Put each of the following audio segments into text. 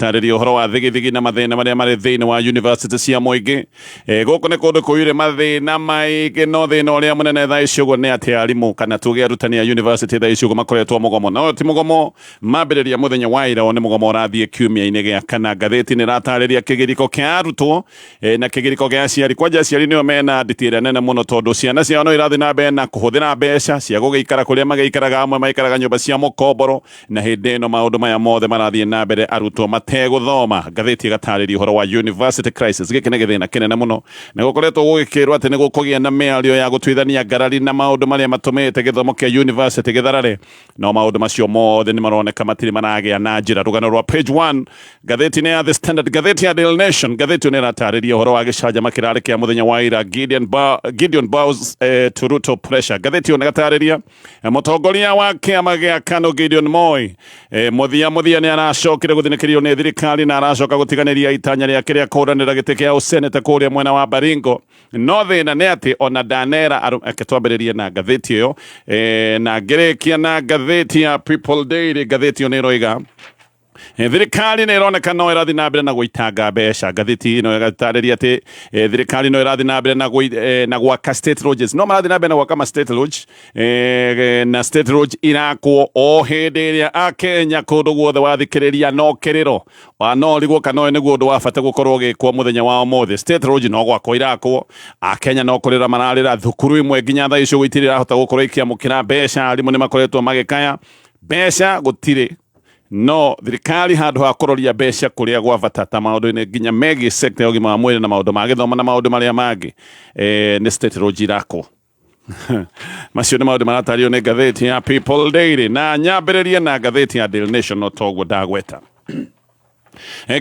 ĩgatarĩria ũhoro wa thigithigi na mathĩna marĩa marĩ thĩinĩ wa university cia mũingĩ. Gũkũ nĩ kũndũ kũiyũire mathĩna maingĩ, no thĩna ũrĩa mũnene thaa ici ũguo nĩ atĩ arimũ kana tuge arutani a university thaa ici ũguo makoretwo mũgomo. No ti mũgomo mambĩrĩria mũthenya wa ira, nĩ mũgomo ũrathiĩ kiumia-inĩ gĩa kana. Ngathĩti nĩ ĩratarĩria kĩgirĩko kĩa arutwo na kĩgirĩko kĩa aciari. Kwanja aciari nĩo mena nditi ĩrĩa nene mũno, tondũ ciana ciao no irathiĩ na mbere na kũhũthĩra mbeca cia gũgĩikara kũrĩa magĩikaraga. Amwe maikaraga nyũmba cia mũkomboro, na hĩndĩ ĩno maũndũ maya mothe marathiĩ na mbere arutwo mategũthoma. Ngathĩti ĩgatarĩria ũhoro wa university crisis. Gĩkĩ nĩ gĩthĩna kĩnene mũno, na gũkoretwo gũgĩkĩrwo atĩ nĩ gũkũgĩa na mĩario ya gũtuithania ngarari na maũndũ marĩa matũmĩte gĩthomo kĩa university gĩtharare, no maũndũ macio mothe nĩ maroneka matirĩ maragĩa na njĩra. Rũgano rwa page 1 ngathĩti-inĩ ya The Standard. Ngathĩti ya Daily Nation, ngathĩti ĩyo nĩ ĩratarĩria ũhoro wa gĩcanjama kĩrarĩ kĩa mũthenya wa ira, Gideon bows to Ruto pressure. Ngathĩti ĩyo nĩ ĩgatarĩria mũtongoria wa kĩama gĩa KANU Gideon Moi mũthia mũthia nĩ aracokire gũthinĩkĩrio nĩ thirikari na aracoka gũtiganĩria itanya rĩake rĩa kũhũranĩra gĩtĩ kĩa ũseneta kũrĩa mwena wa Baringo. No thĩna nĩ atĩ ona ndanera reke twambĩrĩrie na ngathĩti ĩyo na ngĩrĩkia na ngathĩti ya People Daily. Ngathĩti ĩyo nĩ ĩroiga thirikari nĩ ĩroneka no ĩrathiĩ na mbere na gũitanga mbeca. Ngathĩti ĩno ĩgatarĩria atĩ thirikari no ĩrathiĩ na mbere na gwaka state lodges, no marathiĩ na mbere na gwaka ma state lodge, na state lodge irakwo o hĩndĩ ĩrĩa Akenya kũndũ guothe wathikĩrĩria no kĩrĩro wa no riguo kana ũyũ nĩguo ũndũ wa bata gũkorwo ũgĩkwo mũthenya wa ũmũthĩ. State lodge no gwakwo irakwo, Akenya no kũrĩra mararĩra. Thukuru imwe nginya thaa icio itirĩ irahota gũkorwo ikĩamũkĩra mbeca. Arimũ nĩ makoretwo magĩkaya mbeca gũtirĩ, no thirikari handũ ha kũroria mbeca kũrĩa gwa bata ta maũndũ-inĩ nginya megiĩ sector ya ũgima wa mwĩrĩ na maũndũ ma gĩthomo na maũndũ marĩa mangĩ, nĩ state lodge irakwo. Macio nĩ maũndũ maratario nĩ ngathĩti ya People Daily, na nyambĩrĩrie na ngathĩti ya Daily Nation. No toguo ndagweta,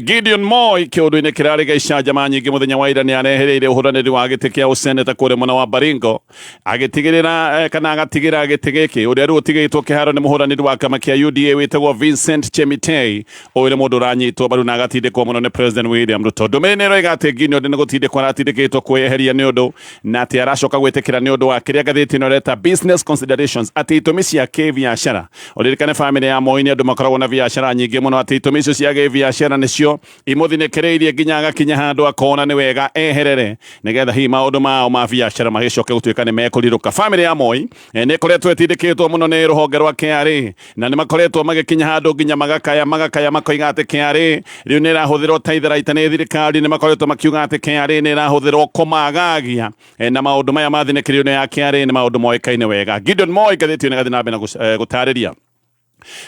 Gideon Moi kĩũndũ-inĩ kĩrarĩ gĩa icanjama nyingĩ mũthenya wa ira nĩ arehereire ũhũranĩri wa gĩtĩ kĩa ũseneta kũrĩa mwena wa Baringo, agĩtigĩrĩra kana agatigĩra gĩtĩ gĩkĩ ũrĩa rĩu ũtigĩtwo kĩharo nĩ mũhũranĩri wa kĩama kĩa UDA wĩtagwo Vincent Chemitei. Ũyũ nĩ mũndũ ũranyitwo mbaru na agatindĩkwo mũno nĩ President William Ruto. Ndũmĩrĩri nĩ ĩroiga atĩ Gideon nĩ gũtindĩkwo aratindĩkĩtwo kwĩyeheria nĩ ũndũ na atĩ aracoka gwĩtĩkĩra nĩ ũndũ wa kĩrĩa ngathĩti ĩno ĩreta business considerations, atĩ itũmi cia kĩbiacara. Ũririkane famĩlĩ ya Moi nĩ andũ makoragwo na biacara nyingĩ mũno, atĩ itũmi icio cia gĩbiacara nĩcio imũthinĩkĩrĩirie nginya agakinya handũ akona nĩ wega eherere nĩgetha hihi maũndũ mao ma biacara magĩcoke gũtuĩka nĩ mekũrirũka. Famĩlĩ ya Moi nĩ ĩkoretwo ĩtindĩkĩtwo mũno nĩ rũhonge rwa KRA, na nĩ makoretwo magĩkinya handũ nginya magakaya magakaya makoiga atĩ KRA rĩu nĩ ĩrahũthĩrwo ta itharaita nĩ thirikari. Nĩ makoretwo makiuga atĩ KRA nĩ ĩrahũthĩrwo kũmagagia, na maũndũ maya mathinĩkĩrio nĩ ya KRA nĩ maũndũ moĩkaine wega. Gideon Moi, ngathĩti ĩyo nĩ ĩgathiĩ na mbere na gũtarĩria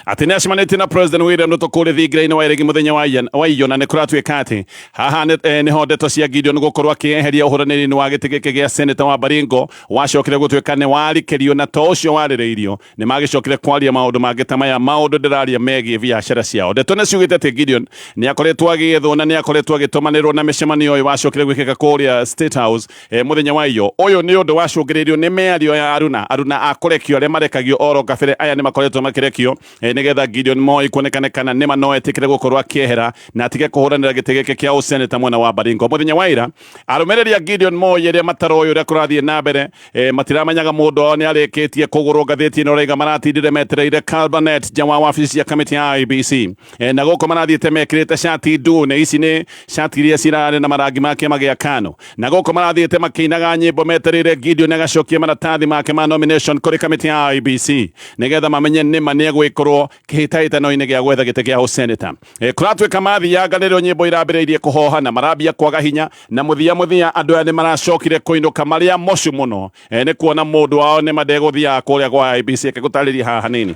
atĩ nĩ acemanĩtie na President William Ruto kũrĩa thingira-inĩ wa Iregi mũthenya wa iyo, na nĩ kũratuĩka atĩ haha nĩho ndeto cia Gideon gũkorwo akĩeheria ũhũranĩri-inĩ wa gĩtĩ gĩkĩ gĩa seneta wa Baringo wacokire gũtuĩka nĩ warikĩrio, na to ũcio warĩrĩirio, nĩ magĩcokire kwaria maũndũ mangĩ ta maya maũndũ ndĩraria megiĩ biacara ciao. Ndeto nĩ ciugĩte atĩ Gideon nĩ akoretwo agĩethwo na nĩ akoretwo agĩtũmanĩrwo, na mĩcemanio ũyũ wacokire gwĩkĩka kũrĩa State House mũthenya wa iyo. Ũyũ nĩ ũndũ wacũngĩrĩirio nĩ mĩario ya aruna a kũrekio arĩa marekagio oro kabere. Aya nĩ makoretwo makĩrekio nĩgetha Gideon Moi kuonekane kana nĩma no etĩkĩre gũkorwo akĩehera na atige kũhũranĩra gĩtĩ gĩkĩ kĩa ũseneta mwena wa Baringo. Mũthenya wa ira arũmĩrĩri a Gideon Moi arĩa mataroĩ ũrĩa kũrathiĩ na mbere, matiramenyaga mũndũ wao nĩ arĩkĩtie kũgũrwo. Ngathĩti ĩno ĩraiga maratindire metereire Kabarnet nja wa wabici cia kamĩtĩ ya IEBC, na gũkũ marathiĩte mekĩrĩte cati ndune. Ici nĩ cati iria cirarĩ na marangi ma kĩama gĩa KANU, na gũkũ marathiĩte makĩinaga nyĩmbo metereire Gideon agacokia maratathi make ma nomination kũrĩ kamĩtĩ ya IEBC nĩgetha mamenye nĩma nĩ egwĩkorwo kĩhĩtahĩtano-inĩ gĩa gwetha gĩtĩ kĩa ũseneta. Kũratuĩka mathianga nĩrĩo nyĩmbo irambĩrĩirie kũhoha na marambia kwaga hinya, na mũthia mũthia andũ aya nĩ maracokire kũinũka marĩa mocu mũno, nĩ kuona mũndũ wao nĩ mandegũthiaga kũrĩa gwa IEBC. Reke gũtarĩria haha hanini.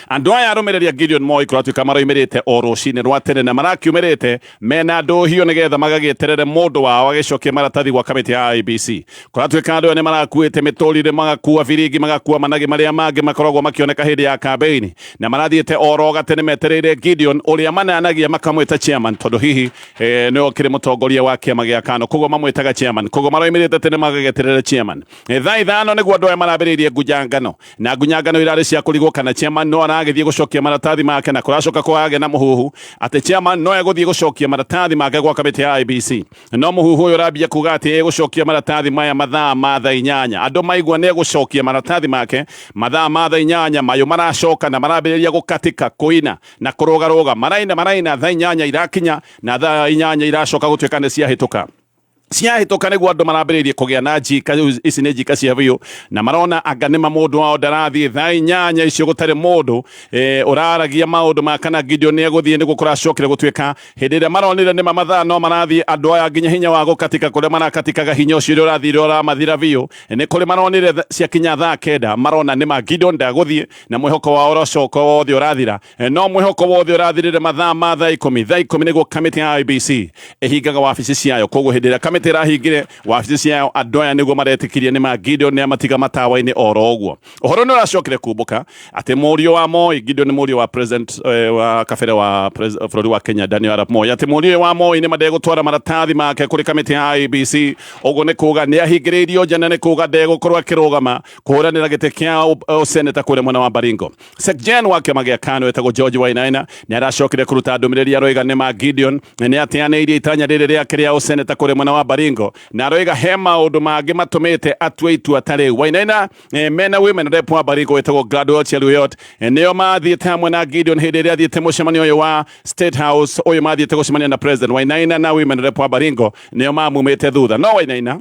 Andũ aya arũmĩrĩri a Gideon Moi kũratuĩka maroimĩrĩte o rũcinĩ rwa tene na marakiumĩrĩte mena ndũhiũ nĩgetha magagĩeterere mũndũ wao agĩcokie maratathi gwa kamĩtĩ ya IEBC. Kũratuĩka andũ aya nĩ marakuĩte mĩtũrire, magakua biringi, magakua managĩ marĩa mangĩ makoragwo makĩoneka hĩndĩ ya kambeini, na marathiĩte oro gatene metereire Gideon ũrĩa mananagia makamwĩta chairman, tondũ hihi nĩwe ũkĩrĩ mũtongoria wa kĩama gĩa KANU, koguo mamwĩtaga chairman. Koguo maroimĩrĩte tene magagĩeterere chairman. 5:00 nĩguo andũ aya marambĩrĩirie ngujangano, na ngunyangano irarĩ cia kũrigwo kana chairman no aragĩthiĩ gũcokia maratathi make, na kũracoka kũragĩa na mũhuhu atĩ chairman no egũthiĩ gũcokia maratathi make gwa kamĩtĩ ya IEBC. No mũhuhu ũyũ ũrambia kuga atĩ egũcokia maratathi maya mathaa ma thaa 8. Andũ maigua nĩ egũcokia maratathi make mathaa ma thaa 8, mayũ maracoka na marambĩrĩria gũkatika, kũina na kũrũgarũga, maraina maraina, thaa 8 irakinya na thaa 8 iracoka gũtuĩka nĩ ciahĩtũka. Ciahĩtũka nĩguo andũ marambĩrĩirie kũgĩa na njika. Ici nĩ njika cia biũ, na marona anga nĩma mũndũ wao ndarathiĩ. Thaa 8 icio gũtarĩ mũndũ ũraragia maũndũ ma kana Gideon nĩ egũthiĩ. Nĩguo kũracokire gũtuĩka hĩndĩ ĩrĩa maronire nĩma mathaa no marathiĩ, andũ aya nginya hinya wa gũkatika kũrĩa marakatikaga, hinya ũcio ũrĩa ũrathire ũramathira biũ. Nĩ kũrĩ maronire ciakinya thaa 9, marona nĩma Gideon ndagũthiĩ, na mwĩhoko wao ũracoka wothe ũrathira. No mwĩhoko wothe ũrathirire mathaa ma thaa 10. Thaa 10 nĩguo kamĩtĩ ya IEBC ĩhingaga wabici ciayo. Koguo hĩndĩ ĩrĩa kamĩtĩ ĩrahingire wabici ciayo, andũ aya nĩguo maretĩkirie nĩ ma Gideon nĩ amatiga matawa-inĩ oro ũguo. Ũhoro nĩ ũracokire kumbũka atĩ mũriũ wa Moi, Gideon nĩ mũriũ wa president wa kabere wa bũrũri wa Kenya, Daniel Arap Moi, atĩ mũriũ wa Moi nĩ mandegũtwara maratathi make kũrĩ kamĩtĩ ya IEBC. Ũguo nĩ kuga nĩ ahingĩrĩirio nja, na nĩ kuga ndegũkorwo akĩrũgama kũhũranĩra gĩtĩ kĩa ũseneta kũrĩa mwena wa Baringo. Secgen wa kĩama gĩa KANU etagwo George Wainaina nĩ aracokire kũruta ndũmĩrĩri, aroiga nĩ ma Gideon nĩ ateanĩirie itanya rĩrĩ rĩake rĩa ũseneta kũrĩa mwena wa Baringo, na aroiga he maũndũ mangĩ matũmĩte atue itua ta rĩu. Wainaina mena women rep wa Baringo wĩtagwo Gladwell Cheruiyot nĩo mathiĩte hamwe na Gideon hĩndĩ ĩrĩa athiĩte mũcemanio ũyũ wa State House, ũyũ mathiĩte gũcemania na President. Wainaina na women rep wa Baringo nĩo mamumĩte thutha, no Wainaina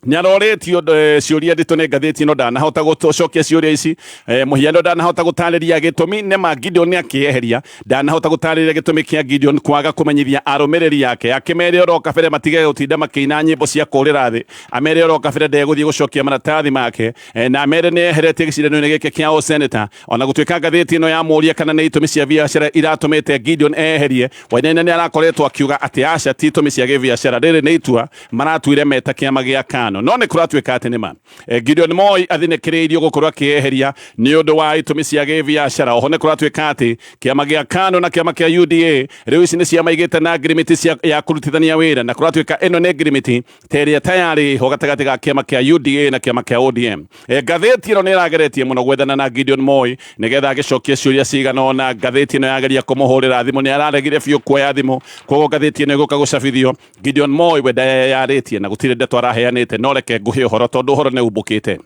nĩarorĩtio ciũria nditũ nĩ ngathĩti ĩno, ndanahota gũcokia ciũria ici. Mũhiano, ndanahota gũtarĩria gĩtũmi nĩma Gideon nĩakĩeheria, ndanahota gũtarĩria gĩtũmi kĩa Gideon kwaga kũmenyithia arũmĩrĩri ake, akĩmere oro kabere matige gũtinda makĩina nyĩmbo cia kũrĩra thĩ, amere oro kabere ndegũthiĩ gũcokia maratathi make, na amere nĩ eheretie gĩcindano-inĩ gĩkĩ kĩa ũseneta. Ona gũtuĩka ngathĩti ĩno yamũria kana nĩ itũmi cia biacara iratũmĩte Gideon eherie, Wainaina nĩ arakoretwo akiuga atĩ aca, ti itũmi cia gĩbiacara, rĩrĩ nĩ itua maratuire meta kĩama gĩa KANU. No nĩ kũratuĩka atĩ nĩma Gideon Moi athinĩkĩrĩirio gũkorwo akĩeheria nĩ ũndũ wa itũmi cia gĩbiacara. Oho nĩ kũratuĩka atĩ kĩama gĩa KANU na kĩama kĩa UDA rĩu ici nĩ ciama igĩte na ngirimiti ya kũrutithania wĩra, na kũratuĩka ĩno nĩ ngirimiti ta ĩrĩa tayarĩ ho gatagatĩ ga kĩama kĩa UDA na kĩama kĩa ODM. Ngathĩti ĩno nĩ ĩrageretie mũno gwethana na Gideon Moi nĩgetha agĩcokie ciũria cigana ũna. Ngathĩti ĩno yageria kũmũhũrĩra thimũ, nĩ araregire biũ kuoya thimũ. Koguo ngathĩti ĩno ĩgũka gũcabithio, Gideon Moi we ndeyarĩtie na gũtirĩ ndeto araheanĩte, no reke ngũhe ũhoro tondũ ũhoro nĩ umbũkĩte.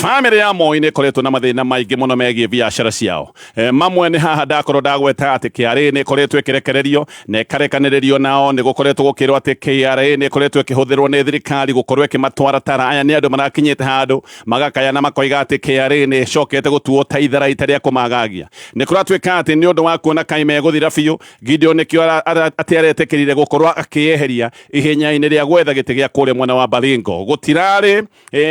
Bamĩrĩ ya Moi nĩ ĩkoretwo na mathĩna maingĩ mũno megiĩ biacara ciao. Mamwe nĩ haha ndakorwo ndagweta atĩ KRA nĩ ĩkoretwo ĩkĩrekererio na ĩkarekanĩrĩrio nao. Nĩ gũkoretwo gũkĩrwo atĩ KRA nĩ ĩkoretwo ĩkĩhũthĩrwo nĩ thirikari gũkorwo ĩkĩmatwara tara. Aya nĩ andũ marakinyĩte handũ magakaya na makoiga atĩ KRA nĩ ĩcokete gũtuo ta itharaita rĩa kũmagagia. Nĩ kũratuĩka atĩ nĩ ũndũ wa kuona kaĩ megũthira biũ, Gideon nĩkĩo atĩ aretĩkĩrire gũkorwo akĩyeheria ihenya-inĩ rĩa gwetha gĩtĩ gĩa kũrĩa mwena wa Baringo. Gũtirarĩ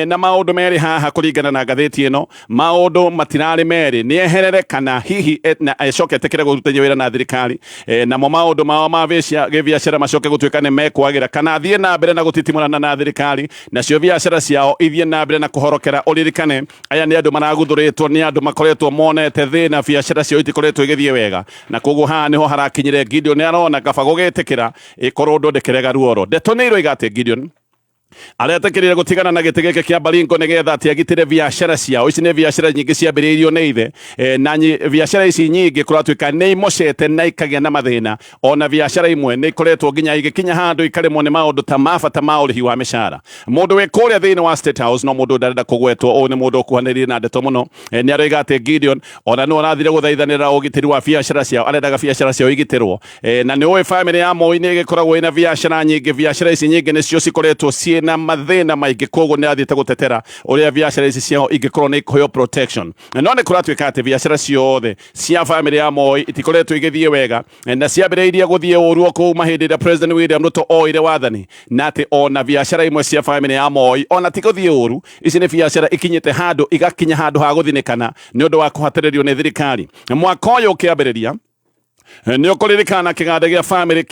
na maũndũ merĩ haha kũringana na ngathĩti ĩno, maũndũ matirarĩ merĩ, nĩ eherere kana hihi na acoke etĩkĩre kũrutithania wĩra na thirikari, namo maũndũ mao ma gĩbiacara macoke gũtuĩka nĩ mekwagĩra, kana athiĩ na mbere na gũtitimũrana na thirikari, nacio biacara ciao ithiĩ na mbere na kũhorokera. Ũririkane aya nĩ andũ maraguthũrĩtwo, nĩ andũ makoretwo monete thĩna, biacara ciao itikoretwo igĩthiĩ wega, na koguo haha nĩho harakinyire Gideon arona kaba gũgĩtĩkĩra ĩkorwo ũndũ ndĩkĩrega ruoro. Ndeto nĩ iroiga atĩ Gideon aretĩkĩrire gũtigana na gĩtĩ gĩkĩ kĩa Baringo nĩgetha atĩ agitĩre biacara ciao. Ici nĩ biacara nyingĩ ciambĩrĩirio nĩ ithe, na biacara ici nyingĩ kũratuĩka nĩ imocete na ikagĩa na mathĩna. Ona biacara imwe nĩ ikoretwo nginya igĩkinya handũ ikaremwo nĩ maũndũ ta ma bata ma ũrĩhi wa mĩcara. Mũndũ wĩ kũrĩa thĩinĩ wa State House, no mũndũ ndarenda kũgwetwo, ũyũ nĩ mũndũ ũkuhanĩrĩirie na ndeto mũno, nĩ aroiga atĩ Gideon ona nĩ arathire gũthaithanĩra ũgitĩri wa biacara ciao, arendaga biacara ciao igitĩrwo. Na nĩ ũĩ bamĩrĩ ya Moi nĩ ĩgĩkoragwo ĩna biacara nyingĩ, biacara ici nyingĩ nĩcio cikoretwo ciĩna mathĩna maingĩ, koguo nĩ athiĩte gũtetera ũrĩa biacara ici ciao ingĩkorwo nĩ ikũheo protection. No nĩ kũratuĩka atĩ biacara ciothe cia bamĩrĩ ya Moi itikoretwo igĩthiĩ wega, na ciambĩrĩirie gũthiĩ ũru o kuma hĩndĩ ĩrĩa President William Ruto oire wathani, na atĩ ona biacara imwe cia bamĩrĩ ya Moi ona ti gũthiĩ ũru, ici nĩ biacara ikinyĩte handũ igakinya handũ ha gũthinĩkana nĩ ũndũ wa kũhatĩrĩrio nĩ thirikari. Mwaka ũyũ ũkĩambĩrĩria, Nä å kå ririkana kä ganda gä a bamä rä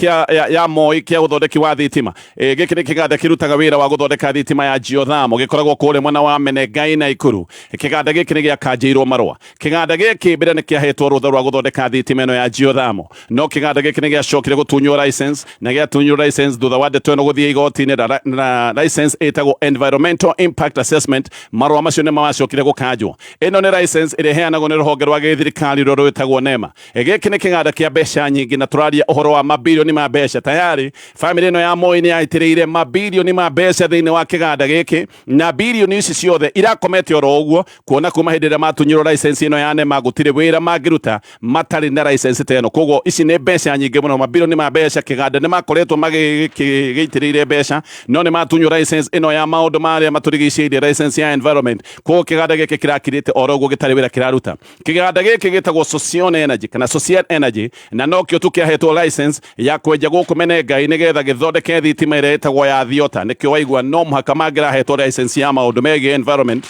ya Moi kä a å thondeki wa thitima. Gä kä nä kä ganda kä rutaga wä ra wa gå thondeka thitima ya geothermal, gä koragwo kå rä mwena wa Menengai na Ikuru. Kä ganda gä kä nä gä akanjä irwo marũa. Kä ganda gä kä mbere nä kä ahetwo rũtha rwa gå thondeka thitima ĩno ya geothermal, no kä ganda gä kä nä gä acokire gå tunywo license, na gä atunywo license thutha wa ndeto ĩno gũthiĩ igoti-inĩ, na license ĩtagwo environmental impact assessment. Marũa macio nĩ macokire gũkanjwo. Ĩno nĩ license ĩrĩa ĩheanagwo nĩ rũhonge rwa gĩthirikari rũrĩa rwĩtagwo NEMA. Gĩkĩ nĩ kĩganda kĩa mbeca nyingĩ, na tũraria ũhoro wa mabilioni ma mbeca. Tayari bamĩrĩ ĩno ya Moi nĩ yaitĩrĩire mabilioni ma mbeca thĩinĩ wa kĩganda gĩkĩ, na bilioni ici ciothe irakomete oro ũguo, kuona kuma hĩndĩ ĩrĩa matunyirwo license ĩno ya NEMA gũtirĩ wĩra mangĩruta matarĩ na license ta ĩno. Koguo ici nĩ mbeca nyingĩ mũno, mabilioni ma mbeca. Kĩganda nĩ makoretwo magĩitĩrĩire mbeca, no nĩ matunywo license ĩno ya maũndũ marĩa matũrigicĩirie, license ya environment. Koguo kĩganda gĩkĩ kĩrakirĩte oro ũguo gĩtarĩ wĩra kĩraruta. Kĩganda gĩkĩ gĩtagwo Sossion Energy kana Social Energy, na nokĩo tu kĩahetwo license ya kwenja gũkũ Menengai nĩgetha gĩthondeke thitima ĩrĩa ĩtagwo ya thiota. Nĩkĩo waigua no mũhaka mangĩrahetwo license ya maũndũ megiĩ environment,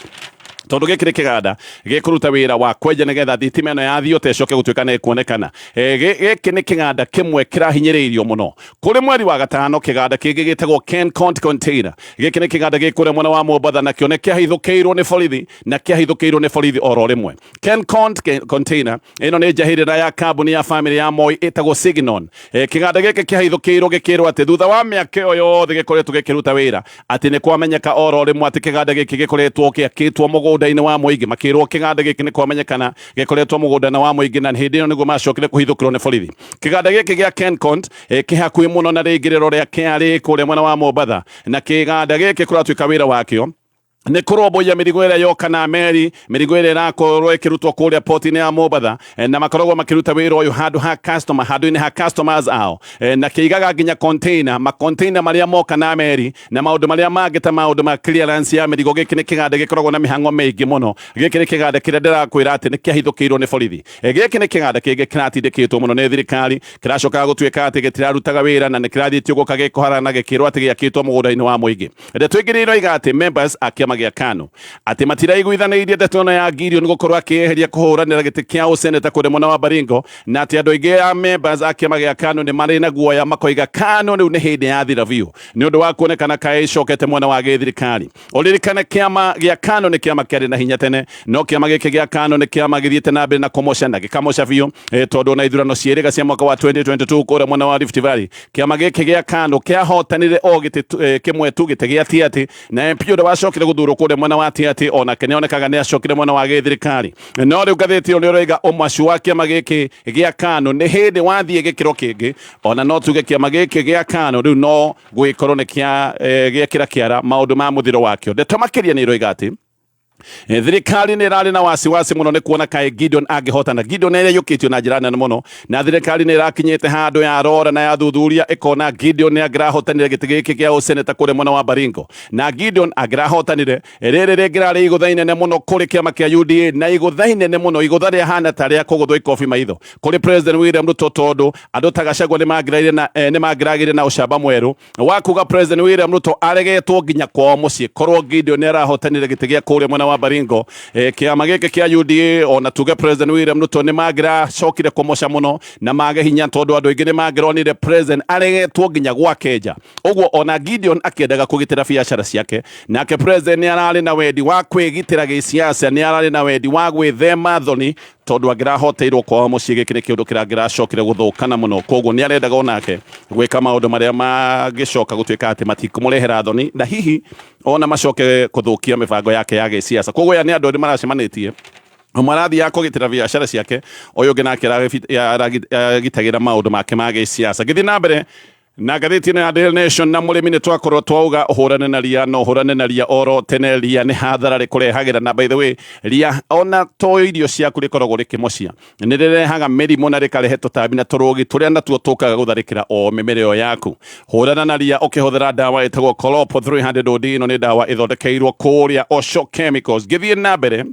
tondũ gĩkĩ nĩ kĩganda gĩkũruta wĩra wa kwenja nĩgetha thitima ĩno ya thiota ĩcoke gũtuĩka nĩ ĩkuonekana. Gĩkĩ nĩ kĩganda kĩmwe kĩrahinyĩrĩirio mũno. Kũrĩ mweri wa gatano, kĩganda kĩngĩ gĩtagwo Kencont Container, gĩkĩ nĩ kĩganda gĩ kũrĩa mwena wa Mombatha, nakĩo nĩ kĩahithũkĩirwo nĩ borithi, na kĩahithũkĩirwo nĩ borithi oro rĩmwe. Kencont Container ĩno nĩ njahĩrĩra ya kambuni ya bamĩrĩ ya Moi ĩtagwo Signon. Kĩganda gĩkĩ kĩahithũkĩirwo gĩkĩrwo atĩ thutha wa mĩaka ĩyo yothe gĩkoretwo gĩkĩruta wĩra, atĩ nĩ kwamenyeka oro rĩmwe atĩ kĩganda gĩkĩ gĩkoretwo gĩakĩtwo mũgũnda-inĩ wa mũingĩ. Makĩrwo kĩganda gĩkĩ nĩ kwamenyekana gĩkoretwo mũgũnda-inĩ wa mũingĩ, na hĩndĩ ĩyo nĩguo macokire kũhithũkĩrwo nĩ borithi. Kĩganda gĩkĩ gĩa Kencont kĩ hakuhĩ mũno na rĩingĩrĩro rĩa KRA kũrĩa mwena wa Mombatha, na kĩganda gĩkĩ kũratuĩka wĩra wakĩo nä kå romboia mä rigo ä rä a yoka na meri, mä rigo ä rä a ĩrakorwo ĩkĩrutwo kũrĩa port-inĩ ya Mombatha, na makoragwo makĩruta wĩra ũyũ handũ ha customer, handũ-inĩ ha customers ao, na kĩigaga nginya container, ma container marĩa moka na meri na maũndũ marĩa mangĩ ta maũndũ ma clearance ya mĩrigo. Gĩkĩ nĩ kĩganda gĩkoragwo na mĩhang'o mĩingĩ mũno. Gĩkĩ nĩ kĩganda kĩrĩa ndĩrakwĩra atĩ nĩ kĩahithũkĩirwo nĩ borithi. Gĩkĩ nĩ kĩganda kĩngĩ kĩratindĩkĩtwo mũno nĩ thirikari, kĩracokaga gũtuĩka atĩ gĩtirarutaga wĩra, na nĩ kĩrathiĩtio gũka gĩkũharana gĩkĩrwo atĩ gĩakĩtwo mũgũnda-inĩ wa mũingĩ. Ndeto ĩngĩ nĩ ĩroiga atĩ members a kĩama gĩa KANU atĩ matiraiguithanĩirie ndeto ĩno ya Gideon gũkorwo akĩeheria kũhũranĩra gĩtĩ kĩa ũseneta kũrĩa mwena wa Baringo, na atĩ andũ aingĩ a members a kĩama gĩa KANU nĩ marĩ na guoya, makoiga KANU rĩu nĩ hĩndĩ yathira biũ nĩ ũndũ wa kuonekana kaĩ ĩcokete mwena wa gĩthirikari. Ũririkane kĩama gĩa KANU nĩ kĩama kĩarĩ na hinya tene, no kĩama gĩkĩ gĩa KANU nĩ kĩama gĩthiĩte na mbere na kũmoca na gĩkamoca biũ, tondũ ona ithurano ciĩrĩga cia mwaka wa 2022 kũrĩa mwena wa Rift Valley, kĩama gĩkĩ gĩa KANU kĩahotanire o gĩtĩ kĩmwe tu, gĩtĩ gĩa Tiaty, na MP ũrĩa wacokire gũthurwo kũrĩa mwena wa Tiaty onake nĩonekaga nĩ acokire mwena wa gĩthirikari. No rĩu ngathĩti ĩyo nĩ ĩroiga ũmacu wa kĩama gĩkĩ gĩa KANU nĩ hĩndĩ wathiĩ gĩkĩro kĩngĩ, ona no tuge kĩama gĩkĩ gĩa KANU rĩu no gũgĩkorwo nĩ kĩa gĩekĩra kĩara maũndũ ma mũthiro wakĩo. Ndeto makĩria nĩ ĩroiga atĩ thirikari nä ĩrarĩ na wasiwasi mũno nĩ kuona kaĩ Gideon angĩhotana. Gideon nĩ ĩrĩyũkĩtio na njĩra nene mũno, na thirikari nĩ ĩrakinyĩte handũ ya rora na ya thuthuria ĩkona Gideon nĩ angĩrahotanire gĩtĩ gĩkĩ gĩa ũseneta kũrĩa mwena wa Baringo, na Gideon angĩrahotanire, rĩrĩ rĩngĩrarĩ igũtha inene mũno kũrĩ kĩama kĩa UDA, na igũtha inene mũno, igũtha rĩahana ta rĩa kũgũthwo ikobi maitho kũrĩ President William Ruto, tondũ andũ ta Gachagua nĩ mangĩragire na nĩ mangĩragire na ũcamba mwerũ wa kuga President William Ruto aregetwo nginya kwao mũciĩ korwo Gideon nĩ arahotanire gĩtĩ gĩa kũrĩa mwena wa Baringo. Kĩama gĩkĩ kĩa UDA, ona tuge President William Ruto, nĩ mangĩracokire kũmoca mũno na mage hinya, tondũ andũ aingĩ nĩ mangĩronire President aregetwo nginya gwake nja. Ũguo ona Gideon akĩendaga kũgitĩra biacara ciake, nake President nĩ ararĩ na wendi wa kwĩgitĩra gĩsiasa, nĩ ararĩ na wendi wa gwĩthema thoni, tondũ angĩrahoteirwo kwao mũciĩ, gĩkĩ nĩ kĩũndũ kĩrangĩracokire gũthũkana mũno. Koguo nĩ arendaga onake gwĩka maũndũ marĩa mangĩcoka gũtuĩka atĩ matikũmũrehera thoni, na hihi ona macoke kũthũkia mĩbango yake ya gĩsiasa. Koguo aya nĩ andũ erĩ maracemanĩtie, ũmwe arathiĩ kũgitĩra biacara ciake, ũyũ ũngĩ nake aragitagĩra maũndũ make ma gĩsiasa. Ngĩthiĩ na mbere na ngathĩti ĩno ya Daily Nation, na mũrĩmi nĩ twakorwo twauga ũhũrane na ria, no ũhũrane na ria oro tene. Ria nĩ hathara rĩkũrehagĩra, na by the way, ria ona to irio ciaku rĩkoragwo rĩkĩmocia, nĩ rĩrehaga mĩrimũ na rĩkarehe tũtambi na tũrũgi tũrĩa natuo tũkaga gũtharĩkĩra o mĩmera ĩyo yaku. Hũrana na ria ũkĩhũthĩra ndawa ĩtagwo Colopo 300 OD. Ĩno nĩ ndawa ĩthondekeirwo kũrĩa Osho Chemicals. Ngĩthiĩ na mbere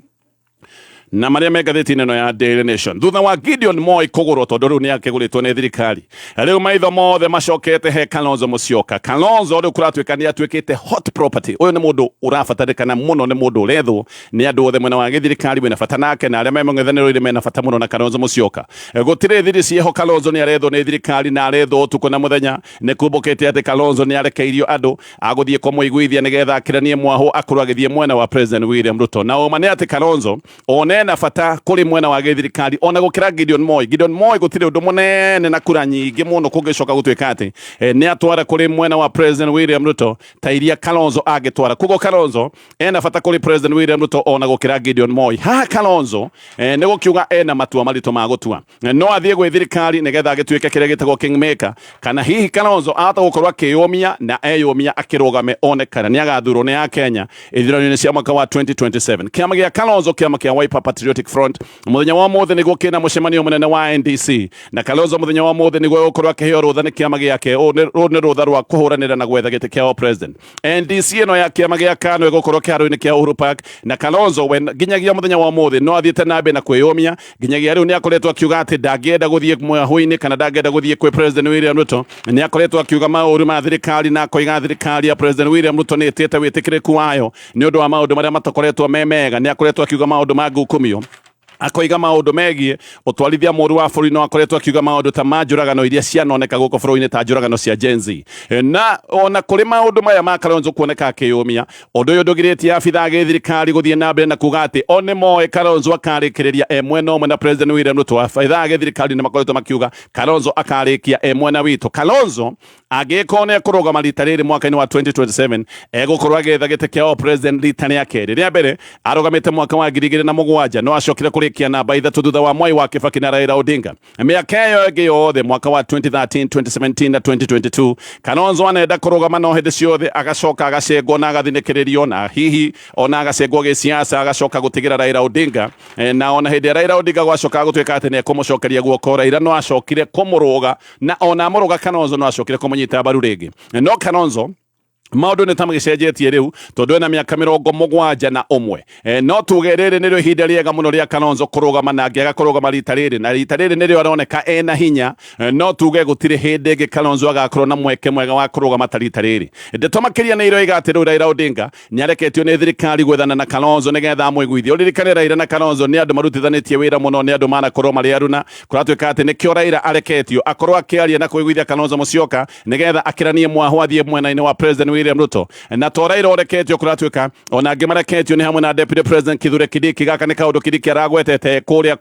Na marĩa me ngathĩti-inĩ ĩno ya Daily Nation, thutha wa Gideon Moi kũgũrwo, tondũ rĩu nĩ akĩgũrĩtwo nĩ thirikari, rĩu maitho mothe macokete he Kalonzo Musyoka. Kalonzo rĩu kũratuĩka nĩ atuĩkĩte hot property. Ũyũ nĩ mũndũ ũrabatarĩkana mũno, nĩ mũndũ ũrethwo nĩ andũ othe mwena wa gĩthirikari wĩna bata nake, na arĩa me mũng'ethanĩro-inĩ mena bata mũno na Kalonzo Musyoka. Gũtirĩ thiri ciĩho, Kalonzo nĩ arethwo nĩ thirikari na arethwo ũtukũ na mũthenya. Nĩ kumbũkĩte atĩ Kalonzo nĩ arekeirio andũ agũthiĩ kũmũiguithia nĩgetha akĩranie mwahũ akorwo agĩthiĩ mwena wa President William Ruto. Na ũma nĩ atĩ Kalonzo ona ena bata kũrĩ mwena wa gĩthirikari ona gũkĩra Gideon Moi. Gideon Moi gũtirĩ ũndũ mũnene na kura nyingĩ mũno kũngĩcoka gũtuĩka atĩ nĩ atwara kũrĩ mwena wa President William Ruto ta iria Kalonzo angĩtwara. Koguo Kalonzo ena bata kũrĩ President William Ruto ona gũkĩra Gideon Moi. Haha Kalonzo nĩ gũkiuga ena matua maritũ ma gũtua. No athiĩ gwĩ thirikari nĩgetha agĩtuĩke kĩrĩa gĩtagwo kingmaker, kana hihi Kalonzo ahota gũkorwo akĩyũmia na eyũmia akĩrũgame one kana nĩ agathurwo nĩ Akenya ithurano-inĩ cia mwaka wa 2027. Kĩama gĩa Kalonzo, kĩama kĩa Wiper Patriotic Front, mũthenya wa ũmũthĩ nĩguo kĩna mũcemanio mũnene wa NDC, na Kalonzo mũthenya wa ũmũthĩ nĩguo egũkorwo akĩheo rũtha nĩ kĩama gĩake. Rũrũ nĩ rũtha rwa kũhũranĩra na gwetha gĩtĩ kĩa president. NDC ĩno ya kĩama gĩa KANU ĩgũkorwo kĩharo-inĩ kĩa Uhuru Park, na Kalonzo we nginyagia mũthenya wa ũmũthĩ no athiĩte na mbere na kwĩyũmia. Nginyagia rĩu nĩ akoretwo akiuga atĩ ndangĩenda gũthiĩ mwahũ-inĩ kana ndangĩenda gũthiĩ kwĩ President William Ruto. Nĩ akoretwo akiuga maũru ma thirikari na akoiga thirikari ya President William Ruto nĩ ĩtĩte wĩtĩkĩrĩku wayo nĩ ũndũ wa maũndũ marĩa matakoretwo me mega. Nĩ akoretwo akiuga maũndũ ma ngukumio, akoiga maũndũ megiĩ ũtwarithia mũru wa bũrũri, no akoretwo akiuga maũndũ ta ma njũragano iria cianoneka gũkũ bũrũri-inĩ ta njũragano cia Gen Z. Na ona kũrĩ maũndũ maya ma Kalonzo kuoneka akĩyũmia, ũndũ ũyũ ndũgirĩtie abithaa a gĩthirikari gũthiĩ na mbere na kuga atĩ o nĩ moĩ Kalonzo akarĩkĩrĩria e mwena ũmwe na President William Ruto. Abithaa a gĩthirikari nĩ makoretwo makiuga Kalonzo akarĩkia e mwena witũ. Kalonzo angĩkorwo nĩ ekũrũgama rita rĩrĩ mwaka-inĩ wa 2027, egũkorwo agĩetha gĩtĩ kĩa president rita rĩa kerĩ. Rĩa mbere arũgamĩte mwaka wa 2007, no acokire kũrĩkia namba 3 thutha wa Mwai wa Kibaki na Raila Odinga. Mĩaka ĩyo ĩngĩ yothe, mwaka wa 2013, 2017 na 2022, Kalonzo anenda kũrũgama no hĩndĩ ciothe agacoka agacengwo na agathinĩkĩrĩrio, na hihi ona agacengwo gĩsiasa agacoka gũtigĩra Raila Odinga. Na ona hĩndĩ ya Raila Odinga gwacoka gũtuĩka atĩ nĩ ekũmũcokeria guoko, Raila no acokire kũmũrũga, na ona amũrũga Kalonzo no acokire kũmũnyita mbaru rĩngĩ. No Kalonzo maũndũ nĩ ta magĩcenjetie rĩu tondũ ena mĩaka 71. No tuge rĩrĩ nĩrĩo ihinda rĩega mũno rĩa Kalonzo kũrũgama, na angĩaga kũrũgama rita rĩrĩ, na rita rĩrĩ nĩrĩo aroneka ena hinya, no tuge gũtirĩ hĩndĩ ĩngĩ Kalonzo agakorwo na mweke mwega wa kũrũgama ta rita rĩrĩ. Ndeto makĩria nĩ iroiga atĩ rĩu Raila Odinga nĩareketio nĩ thirikari gwethana na Kalonzo nĩgetha amũiguithie. Ũririkane Raila na Kalonzo nĩ andũ marutithanĩtie wĩra mũno, nĩ andũ manakorwo marĩ aruna. Kũratuĩka atĩ nĩkĩo Raila areketio akorwo akĩaria na kũiguithia Kalonzo Musyoka nĩgetha akĩranie mwahũ athiĩ mwena-inĩ wa President William Ruto. Na to Raila ũreketio, kũratuĩka ona angĩ mareketio nĩ hamwe na Deputy President Kithure Kindiki. Gaka nĩ kaũndũ Kindiki aragwetete kũrĩa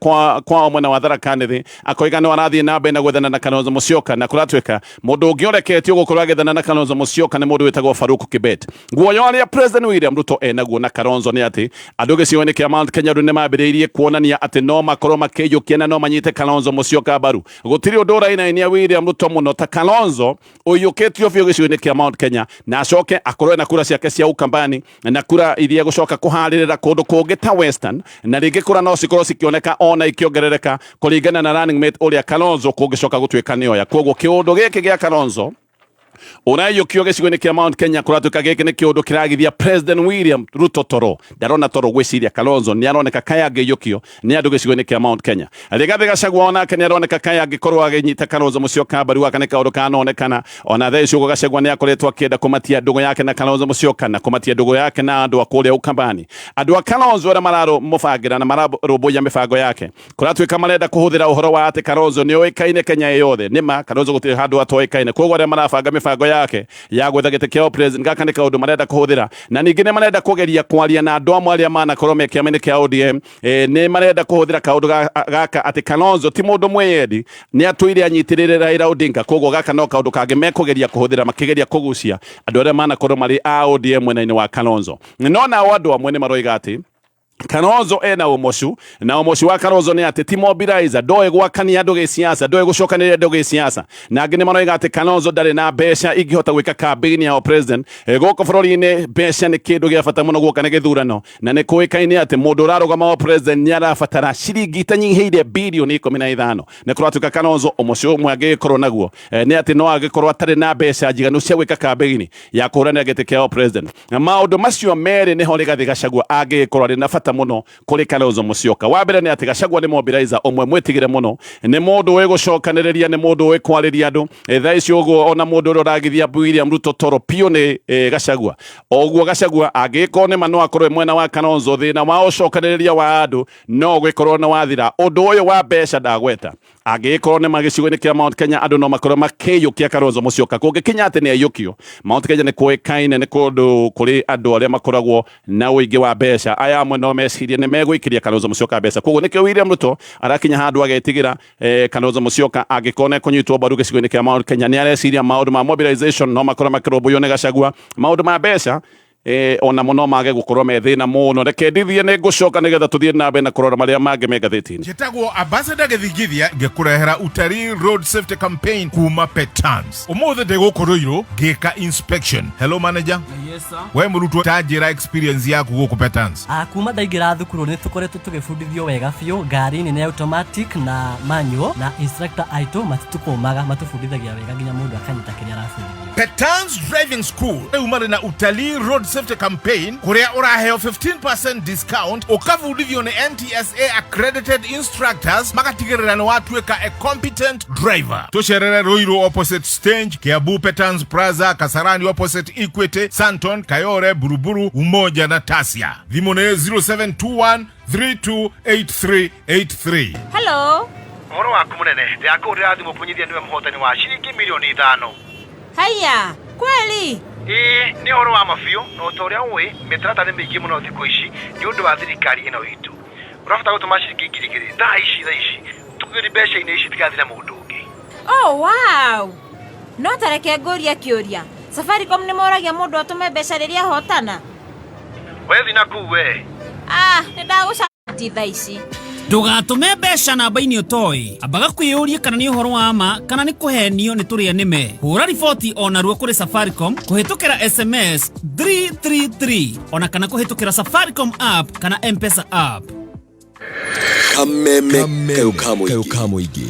kwao mwena wa Tharaka Nithi, akoiga no arathiĩ na mbere na gwethana na Kalonzo Musyoka. Na kũratuĩka mũndũ ũngĩ ũreketio gũkorwo agĩethana na Kalonzo Musyoka nĩ mũndũ wĩtagwo Farouk Kibet. Guoya ũrĩa President William Ruto enaguo na Kalonzo nĩ atĩ andũ gĩcigo-inĩ kĩa Mount Kenya rĩu nĩ mambĩrĩirie kuonania atĩ no makorwo makĩiyũkia na no manyite Kalonzo Musyoka mbaru. Gũtirĩ ũndũ ũrainainia William Ruto mũno ta Kalonzo ũiyũkĩtio biũ gĩcigo-inĩ kĩa Mount Kenya, na acoke akorwo na kura ciake cia Ukambani na kura iria gũcoka kũharĩrĩra kũndũ kũngĩ ta Western, na rĩngĩ kura no cikorwo cikĩoneka ona ikĩongerereka kũringana na running mate ũrĩa Kalonzo kũngĩcoka gũtuĩka nĩoya. Koguo kĩũndũ gĩkĩ gĩa Kalonzo ũraiyũkio gĩcigo-inĩ kĩa Mount Kenya kũratuĩka gĩkĩ nĩ kĩũndũ kĩragithia President William Ruto toro. Ndarona toro gwĩciria Kalonzo nĩ aroneka kaĩ angĩiyũkio nĩ andũ gĩcigo-inĩ kĩa Mount Kenya. Rigathĩ Gachagua onake nĩ aroneka kaĩ angĩkorwo agĩnyita Kalonzo Musyoka mbaru. Gaka nĩ kaũndũ kanonekana ona thaa ici ũguo Gachagua nĩ akoretwo akĩenda kũmatia ndũgũ yake na Kalonzo Musyoka na kũmatia ndũgũ yake na andũ a kũrĩa Ukambani. Andũ a Kalonzo arĩa mararũmũbangĩra na mararũmbũiya mĩbango yake kũratuĩka marenda kũhũthĩra ũhoro wa atĩ Kalonzo nĩ oĩkaine Kenya yothe. Nĩma Kalonzo gũtirĩ handũ atoĩkaine, koguo arĩa marabanga mĩbango yake ya gwetha gĩtĩ kĩa president, gaka nĩ kaũndũ marenda kũhũthĩra. Na ningĩ nĩ marenda kũgeria kwaria na andũ amwe arĩa manakorwo me kĩama-inĩ kĩa ODM. Nĩ marenda kũhũthĩra kaũndũ gaka atĩ Kalonzo ti mũndũ mwĩyendi, nĩ atũire anyitĩrĩire Raila Odinga. Koguo gaka no kaũndũ kangĩ mekũgeria kũhũthĩra makĩgeria kũgucia andũ arĩa manakorwo marĩ a ODM mwena-inĩ wa Kalonzo. No nao andũ amwe nĩ maroiga atĩ Kalonzo ena ũmocu, na ũmocu wa Kalonzo nĩ atĩ ti mobilizer, ndoĩ gwakania andũ gĩsiasa, ndoĩ gũcokanĩrĩria andũ gĩsiasa. Na angĩ nĩ maroiga atĩ Kalonzo ndarĩ na mbeca ingĩhota gwĩka campaign ya president. Gũkũ bũrũri-inĩ mbeca nĩ kĩndũ gĩa bata mũno guoka nĩ gĩthurano, na nĩ kũĩkaine atĩ mũndũ ũrarũgama wa president nĩ arabatara ciringi itanyihĩire bilioni 15. Nĩ kũratuĩka Kalonzo ũmocu ũmwe angĩgĩkorwo naguo nĩ atĩ no angĩkorwo atarĩ na mbeca njiganu cia gwĩka campaign ya kũhũranĩra gĩtĩ kĩa president. Na maũndũ macio merĩ nĩho Rigathĩ Gachagua angĩgĩkorwo arĩ na bata. bata mũno kũrĩ Kalonzo Musyoka. Wa mbere nĩ atĩ Gachagua nĩ mobilizer ũmwe mwĩtigĩre mũno, nĩ mũndũ ũĩ gũcokanĩrĩria, nĩ mũndũ ũĩ kwarĩria andũ. Thaa ici ũguo ona mũndũ ũrĩa ũragithia William Ruto toro piũ nĩ Gachagua. Oguo Gachagua angĩgĩkorwo nĩ ma no akorwo e mwena wa Kalonzo, thĩna wa ũcokanĩrĩria wa andũ no ũgĩkorwo nĩ wathira. Ũndũ ũyũ wa mbeca ndagweta, angĩgĩkorwo nĩ ma gĩcigo-inĩ kĩa Mount Kenya andũ no makorwo makĩiyũkia Kalonzo Musyoka. Kũngĩkinya atĩ nĩ aiyũkio, Mount Kenya nĩ kũĩkaine nĩ kũndũ kũrĩ andũ arĩa makoragwo na ũingĩ wa mbeca. Aya amwe no mecirie nĩ megũikĩria Kalonzo Musyoka mbeca. Koguo nĩkĩo William Ruto arakinya handũ agetigĩra Kalonzo Musyoka angĩkorwo nĩ ekũnyitwo mbaru gĩcigo-inĩ kĩa Mount Kenya. Nĩ areciria maũndũ ma mobilization no makorwo makĩrũmbũiyo nĩ Gachagua, maũndũ ma mbeca ona mo no mage gũkorwo me thĩna mũno. Reke ndithie, nĩ ngũcoka nĩgetha tũthiĩ na mbere na kũrora marĩa mangĩ me ngathĩti-inĩ. Njĩtagwo Ambassador Gĩthingithia, ngĩkũrehera Utalii Road Safety Campaign kuma Petans. Ũmũthĩ ndĩ gũkũ Ruiru ngĩka inspection. Hello manager. Yes sir. We mũrutwo, ta njĩra experience yaku gũkũ Petans. Kuma ndaingĩra thukuru nĩ tũkoretwo tũgĩbundithio wega biũ. Ngari-inĩ nĩ automatic na manual, na instructor aitũ matitũkũmaga, matũbundithagia wega nginya mũndũ akanyita kĩrĩa arabundithio. Petans Driving School rĩu marĩ na Utalii Road Safety Campaign kũrĩa ũraheo 15% discount, ũkabundithio nĩ NTSA accredited instructors, magatigĩrĩra nĩ watuĩka a competent driver. Tũcerere Ruiru opposite stage, Kiambu Petans Plaza, Kasarani opposite Equity, Santon, Kayore, Buruburu, Umoja na Tasia. Thimũ nĩ 0721 328383. Hello. Ũhoro waku mũnene, ndĩrakũhũrĩra thimũ kũmenyithia nĩwe mũhotani wa ciringi mirioni 5. Haya, kweli? Ĩĩ, nĩ ũhoro wa ma biũ, na o ta ũrĩa ũĩ, mĩtaratara nĩ mĩingĩ mũno thikũ ici nĩ ũndũ wa thirikari ĩno itũ. Ũrabatara gũtũma ciringi 2000 thaa ici thaa ici, tũgĩri mbeca-inĩ ici itigathira mũndũ ũngĩ. Oh, wow. No tareke ngũrie kĩũria. Safaricom nĩ moragia mũndũ atũme mbeca rĩrĩa ahotana? Wethi na kuu we. Ah, nĩ ndagũcati thaa ici. Ndũgatũme mbeca namba-inĩ ũtoĩ, ambaga kwĩyũria kana nĩ ũhoro wa ma kana nĩ kũhenio nĩ tũrĩa nĩme. Hũra riboti onarua kũrĩ Safaricom kũhĩtũkĩra SMS 333 ona kana kũhĩtũkĩra Safaricom app kana M-Pesa app. Kameme kayo ka mũingĩ.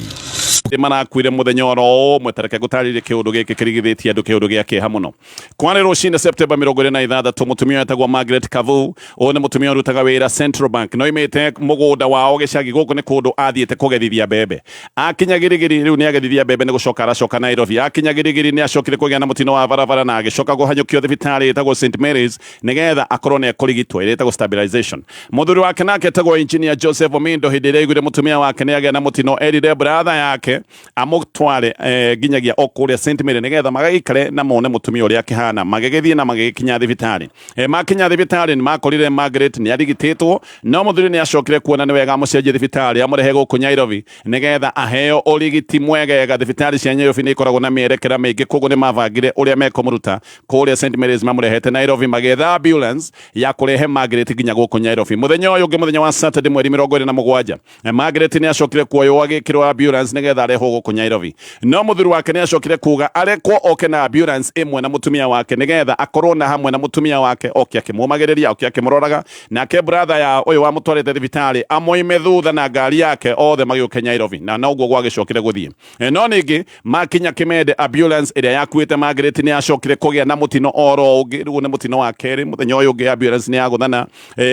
Marakuire mũthenya oro ũmwe. Tareke ngũtarĩrie kĩũndũ gĩkĩ kĩrigithĩtie andũ, kĩũndũ gĩa kĩeha mũno. Kwarĩ rũcinĩ Septemba 26, mũtumia wetagwo Margaret Kavu, ũyũ nĩ mũtumia ũrutaga wĩra Central Bank, no imĩte mũgũnda wao gĩcagi. Gũkũ nĩ kũndũ athiĩte kũgethithia mbembe. Akinya Girigiri, rĩu nĩ agethithia mbembe, nĩ gũcoka aracoka Nairobi. Akinya Girigiri nĩ acokire kũgĩa na mũtino wa barabara na agĩcoka kũhanyũkio thibitarĩ ĩtagwo St Mary's nĩgetha akorwo nĩ ekũrigitwo, ĩrĩa ĩtagwo stabilization. Mũthuri wake nake etagwo Engineer Joseph Omindo, hĩndĩ ĩrĩa aiguire mũtumia wake nĩ agĩa na mũtino, erire brother yake amũtware nginyagia o kũrĩa St Mary nĩgetha magagĩikare na mone mũtumia ũrĩa akĩhana. Magĩgĩthiĩ na magĩgĩkinya thibitarĩ. Makinya thibitarĩ nĩ makorire Margaret nĩ arigitĩtwo, no mũthuri nĩ acokire kuona nĩ wega amũcenjie thibitarĩ, amũrehe gũkũ Nairobi nĩgetha aheo ũrigiti mwegega. Thibitarĩ cia Nairobi nĩ ikoragwo na mĩerekera mĩingĩ, koguo nĩ mabangire ũrĩa mekũmũruta kũrĩa St Mary's mamũrehete Nairobi, magĩetha ambulance ya kũrehe Margaret nginya gũkũ Nairobi. Mũthenya ũyũ ũngĩ, mũthenya wa Saturday mweri 27, Margaret nĩ acokire kuoywo agĩkĩrwo ambulance nĩgetha arehwo gũkũ Nairobi, no mũthuri wake nĩ acokire kuga arekwo oke na ambulance ĩmwe na mũtumia wake nĩgetha akorwo na hamwe na mũtumia wake, oke akĩmũmagĩrĩria, oke akĩmũroraga, nake brother ya ũyũ wamũtwarĩte thibitarĩ amoime thutha na ngari yake, othe magĩũke Nairobi, na noguo gwagĩcokire gũthiĩ. No ningĩ makinya Kimende, ambulance ĩrĩa yakuĩte Margaret nĩ yacokire kũgĩa na mũtino oro ũngĩ. Rĩu nĩ mũtino wa kerĩ. Mũthenya ũyũ ũngĩ ambulance nĩ yagũthana,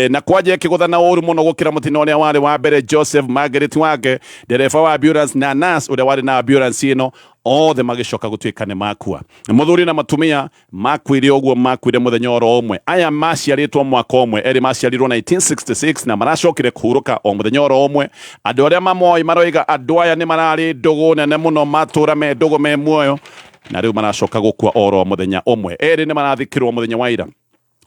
na kwanja ĩkĩgũthana ũru mũno gũkĩra mũtino ũrĩa warĩ wa mbere. Joseph, Margaret wake, ndereba wa ambulance na nurse ũrĩa warĩ na ambulance ĩno, othe magĩcoka gũtuĩka nĩ makua. Mũthuri na mũtumia makuire ũguo, makuire mũthenya oro ũmwe. Aya maciarĩtwo mwaka ũmwe, erĩ maciarirwo 1966 na maracokire kũhurũka o mũthenya oro ũmwe. Andũ arĩa mamoĩ maroiga andũ aya nĩ mararĩ ndũgũ nene mũno, matũra me ndũgũ me muoyo, na rĩu maracoka gũkua oro mũthenya ũmwe. Erĩ nĩ marathikirwo mũthenya wa ira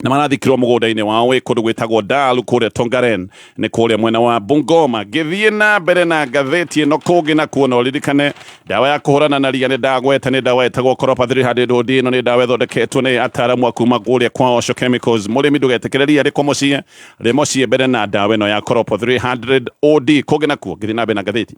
na marathikirwo mũgũnda-inĩ wao wĩ kũndũ gwĩtagwo Dalu kũrĩa Tongaren, nĩ kũrĩa mwena wa Bungoma. Ngĩthiĩ na mbere na ngathĩti ĩno kũngĩ na kuona, ũririkane ndawa ya kũhũrana na ria nĩ ndagweta, nĩ ndawa ĩtagwo Koropa 300 OD. Ĩno nĩ ndawa ĩthondeketwo nĩ ataaramu a kuma kũrĩa kwa Osho Chemicals. Mũrĩmi, ndũgetĩkĩre ria rĩkũmũciĩ rĩmũciĩ mbere na ndawa ĩno ya Koropa 300 OD. Kũngĩ nakuo, ngĩthiĩ na mbere na ngathĩti,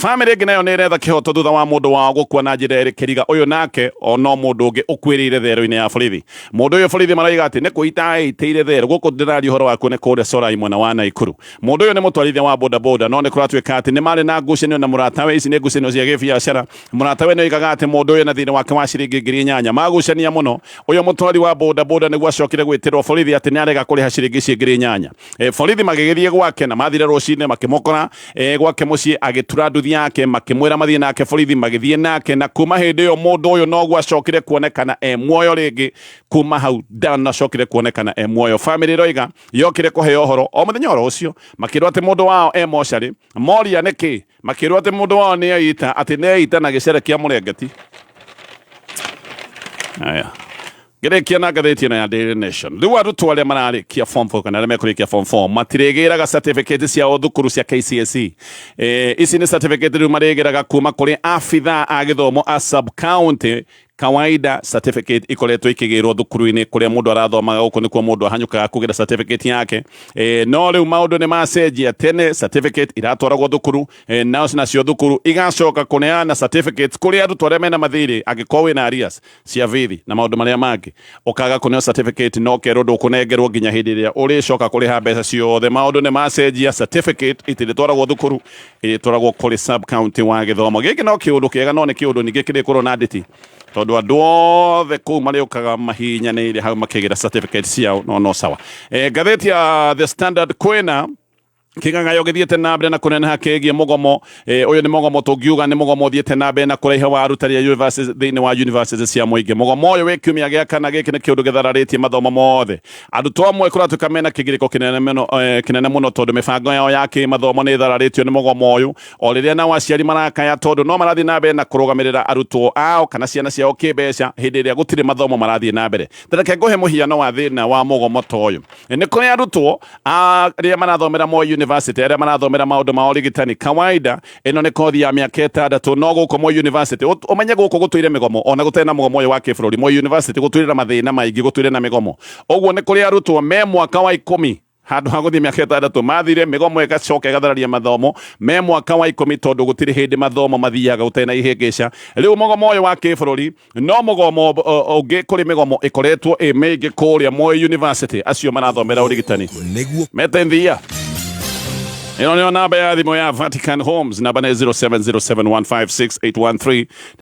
bamĩrĩ ĩngĩ nayo nĩ ĩretha kĩhoto thutha wa mũndũ wao gũkua na njĩra ĩrĩ kĩriga. Ũyũ nake o no mũndũ ũngĩ ũkuĩrĩire thero-inĩ ya borithi. Mũndũ ũyũ borithi maraiga atĩ nĩ Kwĩita eitĩire therũ gũkũ ndĩraria ũhoro waku nĩ kũrĩa Sorai mwena wa Naikuru. Mũndũ ũyũ nĩ mũtwarithia wa bodaboda, no nĩ kũratuĩka atĩ nĩ marĩ na ngucanio na mũratawe. Ici nĩ ngucanio cia gĩbiacara. Mũratawe nĩ oigaga atĩ mũndũ ũyũ na thirĩ wake wa ciringi 8,000. Magucania mũno ũyũ mũtwari wa bodaboda nĩguo acokire gwĩtĩrwo borithi atĩ nĩ arega kũrĩha ciringi ici 8,000. Borithi magĩgĩthiĩ gwake na mathire rũcinĩ makĩmũkora gwake mũciĩ agĩtura nduthi yake, makĩmwĩra mathiĩ nake. Borithi magĩthiĩ nake, na kuma hĩndĩ ĩyo mũndũ ũyũ noguo acokire kuonekana e muoyo rĩngĩ. Kuma hau ndanacokire kuonekana e muoyo. Family ĩroiga yokire kũheo ũhoro o mũthenya oro ũcio, makĩrwo atĩ mũndũ wao e mocarĩ. Moria nĩkĩ, makĩrwo atĩ mũndũ wao nĩ eita, atĩ nĩ eita na gĩcere kĩa mũrengeti. Aya, ngĩrĩkia na ngathĩti ĩno ya Daily Nation. Rĩu arutwo arĩa mararĩkia form 4 kana arĩa mekũrĩkia form 4 matirĩgĩraga certificate ciao thukuru cia KCSE. Ici nĩ certificate rĩu marĩgĩraga kuma kũrĩ abithaa a gĩthomo a sub county. Kawaida certificate ikoretwo ikĩgĩrwo thukuru-inĩ kũrĩa mũndũ arathomaga. Gũkũ nĩkuo mũndũ ahanyũkaga kũgĩra certificate yake. No rĩu maũndũ nĩ macenjia. Tene certificate iratwaragwo thukuru, nao nacio thukuru igacoka kũneana certificates kũrĩ arutwo arĩa mena mathirĩ. Angĩkorwo wĩna arrears cia bithi na maũndũ marĩa mangĩ, ũkaga kũneo certificate, no kerwo ndũkũnengerwo nginya hĩndĩ ĩrĩa ũrĩcoka kũrĩha mbeca ciothe. Maũndũ nĩ macenjia, certificate itirĩtwaragwo thukuru, ĩrĩtwaragwo kũrĩ sub county wa gĩthomo. Gĩkĩ no kĩũndũ kĩega, no nĩ kĩũndũ ningĩ kĩrĩkorwo na ndĩti, tondũ andũ othe kũu marĩũkaga mahinyanĩire hau makĩgĩra certificate ciao. No sawa. Ngathĩti ya The Standard, kwĩna kĩng'ang'ayo gĩthiĩte na mbere na kũneneha kĩgiĩ mũgomo. Ũyũ nĩ mũgomo tũngiuga nĩ mũgomo ũthiĩte na mbere na kũraiha wa arutani a university thĩinĩ wa university cia mũingĩ. Mũgomo ũyũ wĩ kiumia gĩa kana. Gĩkĩ nĩ kĩũndũ gĩthararĩtie mathomo mothe. Arutwo amwe kũratuĩka mena kĩgirĩko kĩnene mũno, kĩnene mũno, tondũ mĩbango yao ya kĩmathomo nĩ ĩthararĩtio nĩ mũgomo ũyũ, o rĩrĩa nao aciari marakaya tondũ no marathiĩ na mbere na kũrũgamĩrĩra arutwo ao kana ciana ciao kĩmbeca hĩndĩ ĩrĩa gũtirĩ mathomo marathiĩ na mbere. Tareke ngũhe mũhiano wa thĩna wa mũgomo ta ũyũ. Nĩ kũrĩ arutwo arĩa marathomera Moi University, arĩa marathomera maũndũ ma ũrigitani. Kawaida ĩno nĩ kothi ya mĩaka 6, no gũkũ Moi University, ũmenye gũkũ gũtũire mĩgomo ona gũtarĩ na mũgomo ũyũ wa kĩbũrũri. Moi University gũtũire na mathĩna maingĩ, gũtũire na mĩgomo. Ũguo nĩ kũrĩ arutwo me mwaka wa 10, handũ ha gũthiĩ mĩaka 6 mathire mĩgomo ĩgacoka ĩgathararia mathomo me mwaka wa 10, tondũ gũtirĩ hĩndĩ mathomo mathiaga gũtarĩ na ihĩngĩca. Rĩu mũgomo ũyũ wa kĩbũrũri no mũgomo ũngĩ kũrĩ mĩgomo ĩkoretwo ĩ mĩingĩ kũrĩa Moi University, acio marathomera ũrigitani. Nĩguo. Mete nthia. Ĩno nĩyo namba ya thimũ ya Vatican Homes, namba nĩ 0707156813.